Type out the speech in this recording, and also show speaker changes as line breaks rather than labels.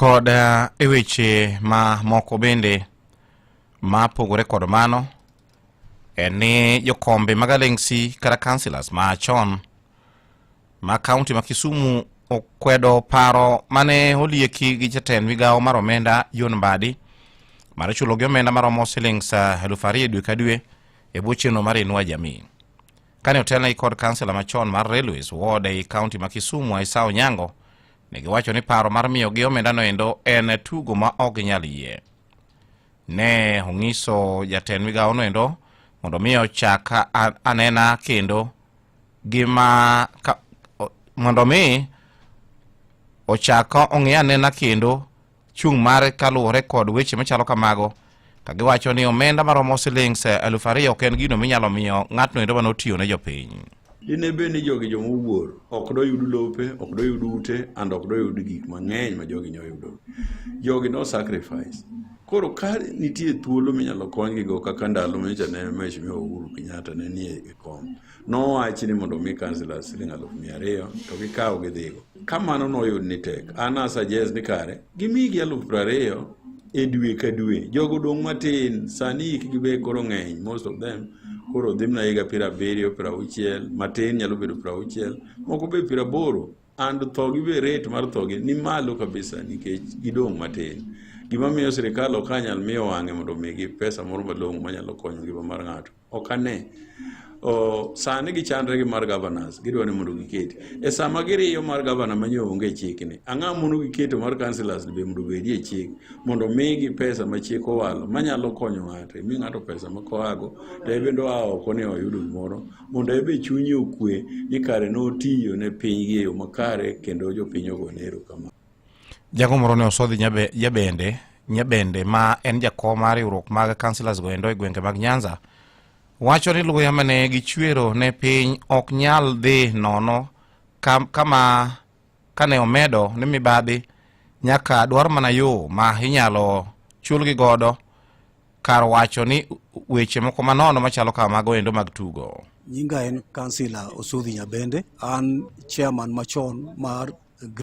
Kod e weche ma moko bende ma pogore kod mano en ni jokombe mag Alengsi kata councillors ma chon ma kaunti ma Kisumu okwedo paro mane olieki gi jatend migawo mar omenda John Mbadi mar chulo gi omenda maromo silings 2000 dwe ka dwe e bwo chenro mar Inua Jamii. Kane otelnegi kod kansela machon mar Railways Ward ei kaunti ma Kisumu Aisah Onyango, ne giwacho ni paro mar miyogi omendano endo en tugo ma ok ginyal yie. Ne onyiso jatend migawono endo mondo mi ochak anena kendo gima ka, mondo mi ochak ong'i anena kendo chung' mare kaluwore kod weche machalo kamago ka giwacho ni omenda maromo silings 2000 ok en gino minyalo miyo ng'atno endo mane otiyo ne jopiny.
Dine bed ni jogi joma owuor, ok doyud lope, ok doyud ute, and ok doyud gik mang'eny ma jogi nyoyudo. Jogi no sacrifice. Koro ka nitie thuolo minyalo konygigo kaka ndalo manyocha ne Mheshimiwa Uhuru Kenyatta ne nie e kom. Nowachi ni mondo omi councillors siling 200,000 to gikaw gidhigo. Ka mano noyud ni tek, an a suggest ni kare gimigi 20,000 e dwe ka dwe. Jogo dong' matin, sani hikgi be koro ng'eny, most of them koro dhi mana higa 70, 60, matin nyalo bedo 60, moko be 80. And tho gi be rate mar tho gi ni malo kabisa nikech gidong' matin. Gima miyo sirikal ok anyal miyo wang'e mondo omigi pesa moro malong'o manyalo konyo ngima mar ng'ato. Ok ane. O, sani gichandre gi mar governors, gidwa ni mondo giket. E sama giriyo mar governor manyo onge e chik ni, ang'o mono giketo mar councillors be mondo obedie e chik, mondo omigi pesa ma chik owalo manyalo konyo ng'ato, imi ng'ato pesa ma koago, to en bende oa oko ni oyudo gimoro, mondo en be chunye okwe ni kare notiyo ne pinygi e yo makare kendo jopiny ogone erokamano.
Jago moro ne osodhi Nyabende, Nyabende ma en jakom mar riwruok mag councillors go endo e gwenge mag Nyanza wacho ni luya mane gichwero ne piny ok nyal dhi nono kama kane omedo ni mibadhi nyaka dwar mana yo ma inyalo chulgi godo kar wacho ni weche moko manono machalo kamago endo mag tugo.
Nyinga en Kansila Osudhi Nyabende, an chairman machon mar